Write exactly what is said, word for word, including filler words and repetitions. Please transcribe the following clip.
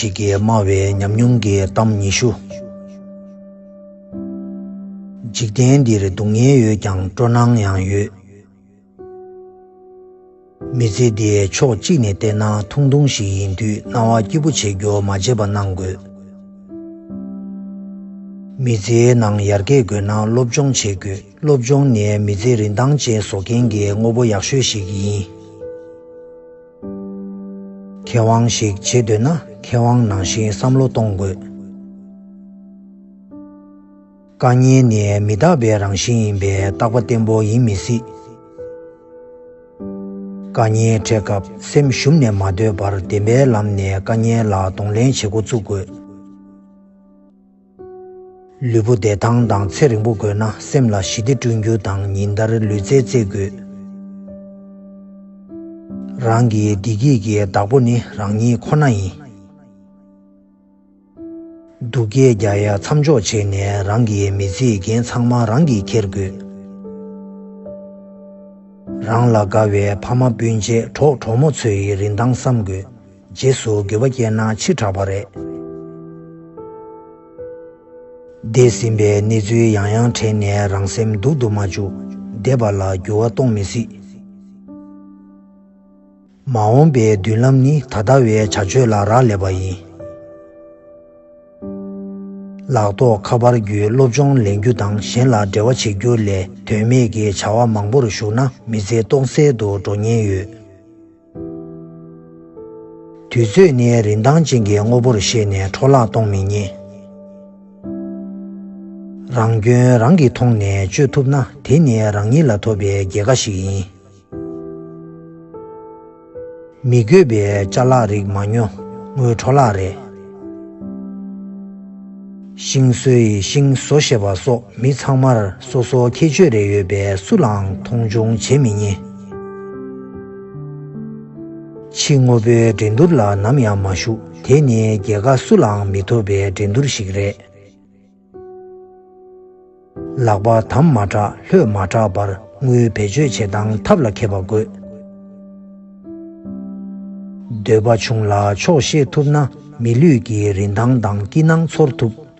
ཞིག་གིས་སྨྲ་བའི་ཉམས་མྱོང་གི་གཏམ་ཉི་ཤུ། འཇིག་རྟེན་འདིར་སྡུག་བསྔལ་ཡོད་ཀྱང་སྤྲོ་སྣང་ཡང་ཡོད། མི་ཚེ་འདི་ཕྱོགས་གཅིག་ནས་བལྟས་ན་ཐུང་ཐུང་ཞིག་ཡིན་དུས་སྣང་བ་སྐྱིད་པོ་བྱེད་རྒྱུ་མ་བརྗེད་པ་གནང་དགོས། མི་ཚེའི་ནང་ཡར་རྒྱས་དགོས་ན་སློབ་སྦྱོང་བྱེད་དགོས། སློབ་སྦྱོང་ནི་མི་ཚེ་རིན་ཐང་ཅན་བཟོ་མཁན་གྱི་དངོས་པོ་ཡག་ཤོས་ཤིག་ཡིན། མཁས་དབང་ཞིག་བྱེད་འདོད་ན་མཁས་དབང་ནང་བཞིན་བསམ་བློ་གཏོང་དགོས། དཀའ་ངལ་ནི་མི་རྟག་པའི་རང་བཞིན་ཡིན་པས་རྟག་པ་བརྟན་པོ་ཡིན་མི་སྲིད། དཀའ་ངལ་འཕྲད་སྐབས་སེམས་ཞུམ་ནས་མ་སྡོད་པར་བདེན་པའི་ལམ་ནས་དཀའ་ངལ་ལ་གདོང་ལེན་བྱེད་འགོ་བཙུགས་དགོས། ལུས་པོ་བདེ་ཐང་དང་ཚེ་རིང་པོ་དགོས་ན་སེམས་ལ་ཞི་བདེ་བསྐྲུན་རྒྱུ་དང་ཉིན་ལྟར་ལུས་རྩལ་རྩེད་དགོས། རང་གི་བདེ་སྐྱིད་ཀྱི་བདག་པོ་ནི་རང་ཉིད་ཁོ་ན་ཡིན། སྡུག་སྐད་རྒྱག་ཡ་མཚམས་འཇོག་བྱས་ནས་རང་གི་མི་ཚེའི་འགན་ཚང་མ་རང་གིས་འཁྱེར་དགོས། རང་ལ་དགའ་བའི་ཕ་མ་སྤུན་མཆེད་གྲོགས་གྲོགས་མོ་ཚོ་ཡི་རིན་ཐང་བསམ་དགོས། རྗེས་སུ་འགྱོད་པ་སྐྱེས་ན་ཕྱི་དྲགས་པ་རེད། འདས་ཟིན་པའི་གནས་ཚུལ་ཡང་ཡང་དྲན་ནས་རང་སེམས་སྡུག་ཏུ་མ་བཅུག་བདེ་བ་ལ་འགྱུར་བ་གཏོང་མི་སྲིད། མ་འོངས་པའི་མདུན་ལམ་ནི་ད་ལྟ་བའི་བྱ་སྤྱོད་ལ་རག་ལས་པ་ཡིན། ལག་ཐོགས་ཁ་པར་བརྒྱུད་སློབ་སྦྱོང་ལེན་རྒྱུ་དང་གཞན་ལ་འབྲེལ་བ་བྱེད་རྒྱུ་ལས་དོན་མེད་ཀྱི་བྱ་བ་མང་པོར་ཞུགས་ན་མི་ཚེ་སྟོང་ཟད་དུ་འགྲོ་ཉེན་ཡོད། དུས་ཚོད་ནི་རིན་ཐང་ཅན་གྱི་དངོས་པོར་ཤེས་ནས་འཕྲོ་བརླག་གཏོང་མི་ཉན། རང་སྐྱོན་རང་གིས་མཐོང་ནས་བཅོས་ཐུབ་ན་དེ་ནི་རང་ཉིད་ལ་ཐོབ་པའི་རྒྱལ་ཁ་ཞིག་ཡིན། མི་དགོས་པའི་ཅ་ལག་རིགས་མ་ཉོ། དངུལ་འཕྲོ་བརླག་རེད། ཤིང་བཟོ་ཡིས་ཤིང་བཟོ་ཤེས་པ་སོགས་མི་ཚང་མར་སོ་སོ་ཁྱད་ཆོས་རེ་ཡོད་པས་སུ་ལའང་མཐོང་ཆུང་བྱེད་མི་ཉན། ཕྱི་དངོས་པོའི་འགྲན་བསྡུར་ལ་ནམ་ཡང་མ་ཞུགས། དེ་ནི་རྒྱལ་ཁ་སུ་ལའང་མི་ཐོབ་པའི་འགྲན་བསྡུར་ཞིག་རེད། ལག་པ་དམ་མ་དྲག་ལྷོད་མ་དྲག་པར་དངུལ་བེད་སྤྱོད་བྱེད་སྟངས་ཐབས་ལ་མཁས་པ་དགོས། འདོད་པ་ཆུང་ལ་ཆོག་ཤེས་ཐུབ་ན་མི་ལུས་ཀྱི་རིན་ཐང་དང་སྐྱིད་སྣང་ཚོར་ཐུབ།